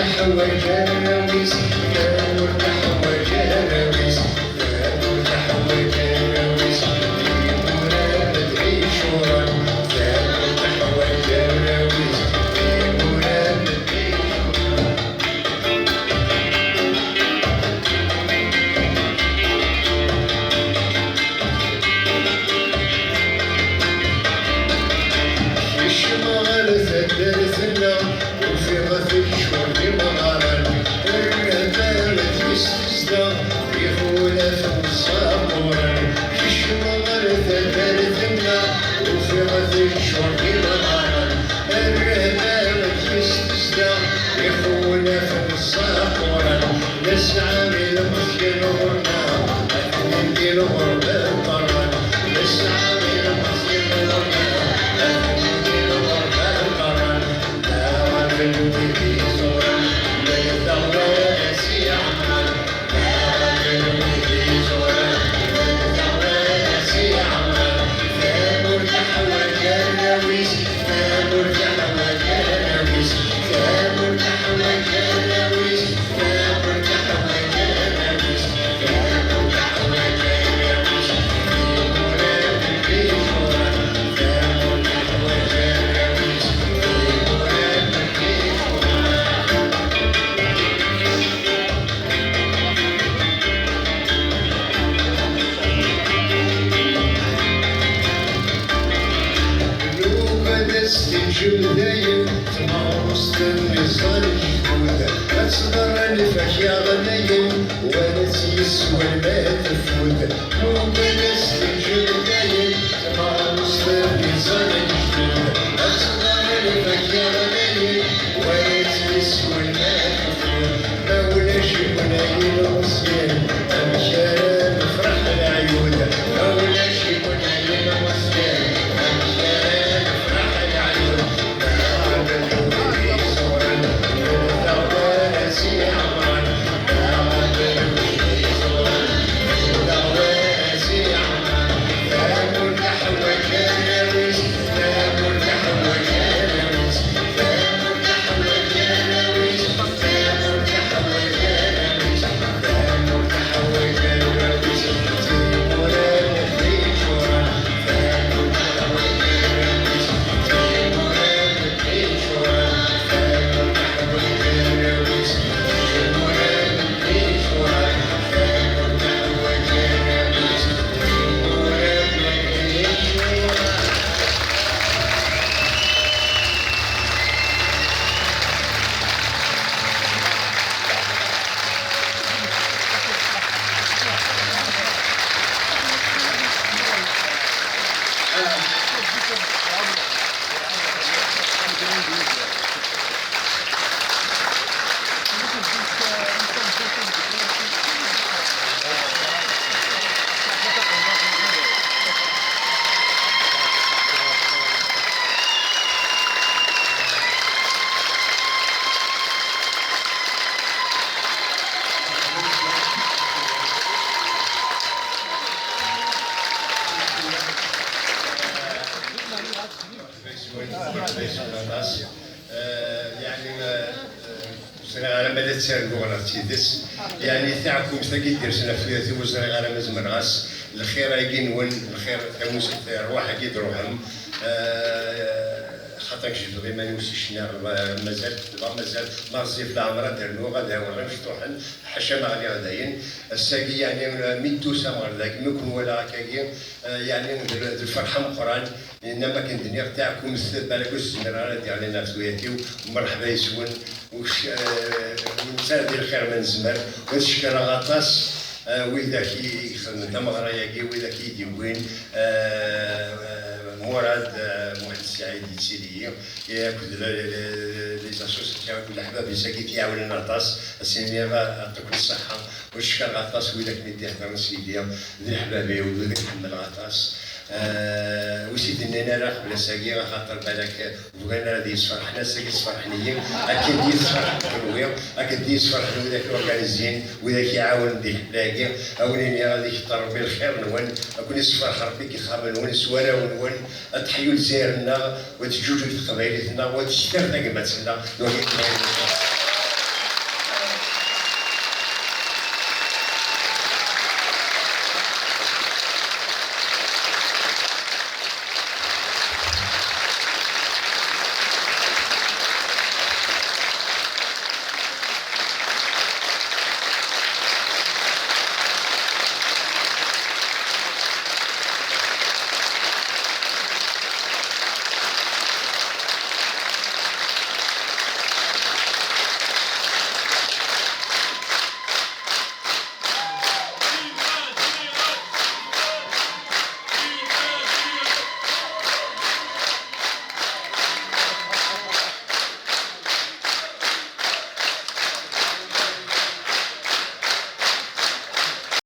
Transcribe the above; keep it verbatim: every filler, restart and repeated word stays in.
Teḥwaǧ arraw-is, tamurt teḥwaǧ arraw-is, tamurt teḥwaǧ arraw-is, timura d icuran, tamurt teḥwaǧ arraw-is, timura d icuran. Kecmeɣ ɣer taddart-nneɣ, ufiɣ-t yeččur d imeɣran, rrehba deg-s tezdeɣ, ixulaf uẓamuren. Kecmeɣ ɣer taddart-nneɣ, ufiɣ-t yeččur d imeɣran, rrehba deg-s tezdeɣ, ixulaf uẓamuren. Nesɛa ilmeẓyen ɣur-neɣ, atni di lɣerba ṭṭerran. Nesɛa ilmeẓyen ɣur-neɣ, atni di lɣerba ṭṭerran. Aɣerfel wid iẓuran, ma yella wara s iɛemmer. Aɣerfel wid iẓuran, ma yella wara s iɛemmer. Tamurt teḥwaǧ arraw-is, tamurt teḥwaǧ arraw-is, tamurt teḥwaǧ arraw-is. Nuɣal ad s-teǧǧem dayen, tmeɣrust n iẓẓan n lejdud, ad tḍerren ifak-yaɣ dayen, wala tt-yeswan ma teffud. Nuɣal ad s-teǧǧem dayen, tmeɣrust n iẓẓan n lejdud, ad tḍerren ifak-yaɣ dayen, wala tt-yeswan ma teffud. Ma ulac-iken ay ilemẓyen, amek ara nefreḥ leɛyud? Ma ulac-iken ay ilemẓyen, amek ara nefreḥ leɛyud? Ma ɣaben wid iẓuren, ma ɣaben wid iẓuren, ma ɣaben wid iẓuren. Tamurt teḥwaǧ arraw-is, tamurt teḥwaǧ arraw-is, tamurt teḥwaǧ arraw-is. Yeɛni, eh, eh, ur ẓriɣ ara ma la ttarguɣ neɣ d tidet. Yeɛni, taɛkumt-agi d-yersen ɣef tuyat-iw, ur ẓriɣ ara ma zemreɣ-as. Lxir-agi-nwen, lxir, tamus-, rrwaḥ-agi d-ruḥem. Eh, xaṭer jebdeɣ iman-iw si ccna, mazal, dɣa mazal, ma ɣezzif leɛmer ad d-rnuɣ, ad awiɣ imecṭuḥen, ḥaca ma ɣliɣ dayen. Ass-agi, yeɛni, mi d-tusam ɣer dagi, mi ken-walaɣ akkagi, eh, yeɛni, d, d lferḥ ameqqran. Yenna-m akken d-nniɣ, taɛkumt, balak ur s-zmireɣ ara ad d-iɣlin ɣef tuyat-iw, mreḥba yes-wen, ur k-, eh, ur nettara di lxir ma nezmer, ur tcekkareɣ aṭas, eh, widak i ixedmen tameɣra-agi, widak i yi-d-yewwin, eh, Murad, eh, Muḥend Ssaɛid yettili-yi, akked le-, le-, le-, les associations, akked leḥbab-is-agi i t-iɛawnen aṭas, ad s-iniɣ, eh, yeɛṭikum ṣṣeḥḥa, ur cekkareɣ aṭas widak mi d-iheddren s yelli, d leḥbab-iw, d widak ḥemmleɣ aṭas. Eh, ur s-id-nnin ara qbel ass-agi, axaṭer balak bɣan ara ad iyi-sferḥen, ass-agi sferḥen-iyi, akken d iyi-tesferḥem kenwi, akken d iyi-sferḥen widak i organizin, widak i iɛawnen di lḥefla-agi, a wen-iniɣ ad ikter Rebbi lxir-nwen, a ken-isferḥ Rebbi deg yixxamen-nwen, s warraw-nwen, ad teḥyu Lezzayer-nneɣ, u ad teǧǧuǧeg teqbaylit-nneɣ, u ad tekter tagmat-nneɣ, d wagi i bɣiɣ.